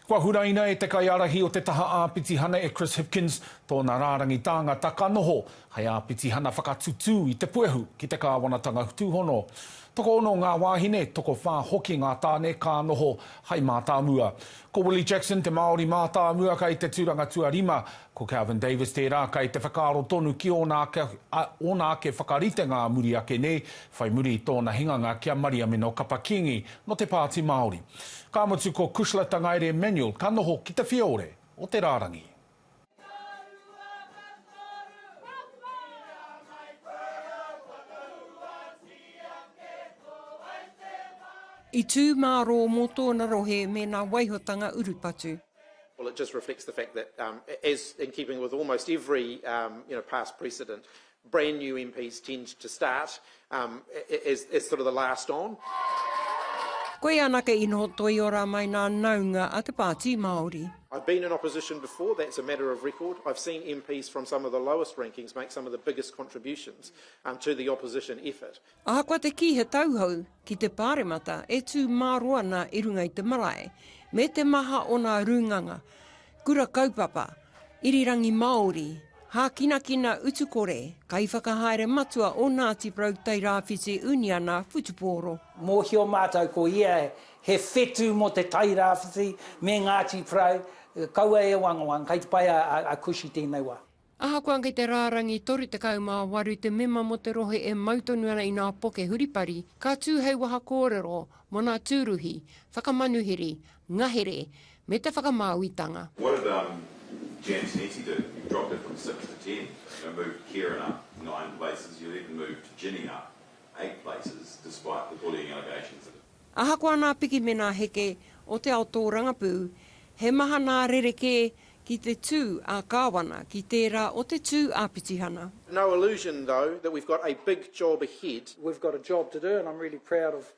Kua huraina e te kaiārahi o te taha āpitihana e Chris Hipkins tōna rārangi tāngata ka noho hei āpitihana whakatutū i te puehu ki te kāwanatanga tūhono. Tokoono ngā wāhine, tokowhā hoki ngā tāne ka noho hei mātāmua. Ko Willie Jackson te Māori mātāmua kai te tūranga tuarima, ko Kelvin Davis tērā kai te whakaaro tonu ki ōna ake, ōna ake whakaritenga ā muri ake nei, whai muri i tōna hinganga ki a Mariameno Kapa Kingi nō te Pāti Māori. Ka mutu ko Cushla Tangaere Manuel ka noho ki te whiore o te rārangi. I tū mārō mō tōna rohe me nā waihotanga urupatu. Well it just reflects the fact that um, as in keeping with almost every um, you know, past precedent, brand new MPs tend to start um, as, as sort of the last on. Koia anake i noho toiora mai nā naunga a te Pāti Māori. I've been in opposition before, that's a matter of record. I've seen MPs from some of the lowest rankings make some of the biggest contributions um, to the opposition effort. Ahakoa te kī he tauhou ki te Pāremata e tū mārō ana i runga i te marae, me te maha o nā rūnganga, kura kaupapa, irirangi Māori, hākinakina utukore, kaiwhakahaere matua o Ngāti Porou Tairāwhiti Uniana Whutupōro. Mōhio mātou ko ia he whetū mō te Tairāwhiti me Ngāti Porou, kaua e wangawanga, kei te pai a Kush i tēnei wā. Ahakoa kei te rārangi 38 te mema mō te rohe e mau tonu ana i nā poke huripari, ka tū hei waha kōrero mō nā tūruhi, whakamanuhiri, ngahere, me te whakamāuitanga. What did um Jan Tinetti do? You dropped her from six to ten, you know, moved Kieran up nine places, you even moved Ginny up eight places despite the bullying allegations that. Ahakoa nā piki me nā heke o te ao tōrangapū, he maha nā rerekē ki te tū ā-kāwana ki tērā o te tū ā-pitihana. No illusion though that we've got a big job ahead. We've got a job to do and I'm really proud of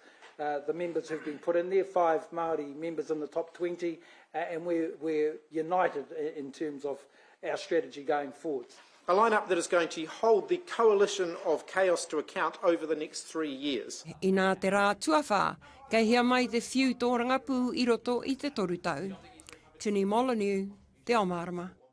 the members who've been put in there, five Māori members in the top 20 and we're, we're united in terms of our strategy going forwards. A line-up that is going to hold the coalition of chaos to account over the next three years. Inā te rā tuawhā, kei hea mai te whiu tōrangapū i roto i te toru tau. Tini Molyneux, Te Ao Mārama.